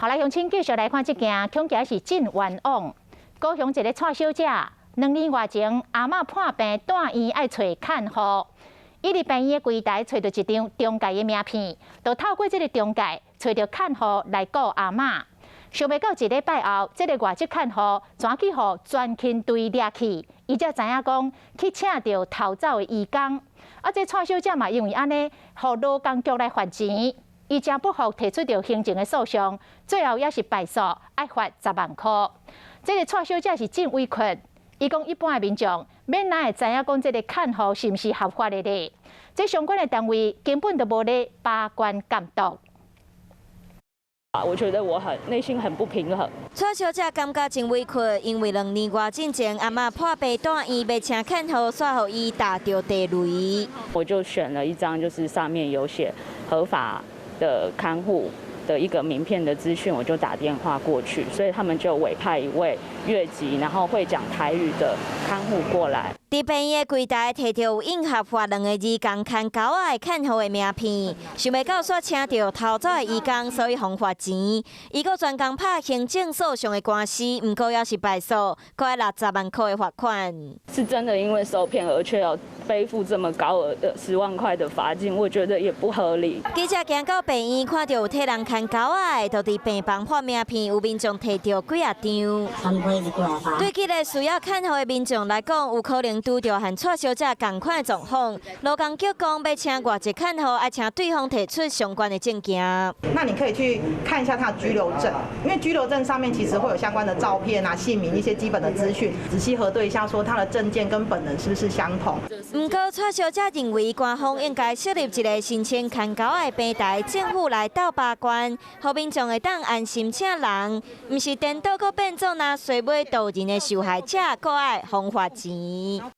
好來，鄉親繼續來看這件，恐驚是真冤枉。高雄一个蔡小姐，2年外前阿嬤破病蹛院愛揣看護，伊佇病院的櫃台揣著一張中介的名片，就透過這个中介揣著看護來顧阿嬤。想袂到一禮拜後，這个外籍看護怎去予全勤隊掠去，伊才知影講去請著逃走的移工。啊，這蔡小姐嘛因為按呢，予勞工局來罰錢。伊誠不服提出著行政的訴訟，最後也是敗訴，愛罰10萬箍。這个蔡小姐是真委屈，伊講一般的民眾，欲哪會知影講這个看護是毋是合法的咧？這相關的單位根本就無咧把關監督。我覺得我很內心很不平衡。蔡小姐感覺真委屈，因為2年外進前阿嬤破病蹛院，欲請看護，煞予伊踏著地雷。我就選了一張，就是上面有寫合法的看護的一個名片的資訊，我就打電話過去，所以他們就委派一位越籍，然後會講台語的看護過來。佇病院的櫃台提著有印合法兩个字工牽狗仔的看護的名片，想袂到煞請著逃走的移工，所以予罰錢。伊閣專工拍行政訴訟的官司，毋過也是敗訴，閣愛60萬箍的罰款。是真的因為受騙而卻要背負這麼高額的10萬塊的罰金，我覺得也不合理。記者行到病院，看著有替人牽狗仔的，就佇病房發名片，有民眾提著幾仔張。對這个需要看護的民眾來講，有可能拄著和蔡小姐仝款的狀況。勞工局講，欲請外籍看護，愛請對方提出相關的證件。那你可以去看一下他的居留證，因為居留證上面其實會有相關的照片啊、姓名一些基本的資訊，仔細核對一下，說他的證件跟本人是不是相同。毋過蔡小姐認為，官方應該設立一个申請牽狗仔的平台，政府來鬥把關，予民眾會當安心請人，毋是顛倒閣變做若衰尾渡人的受害者，閣愛予罰錢。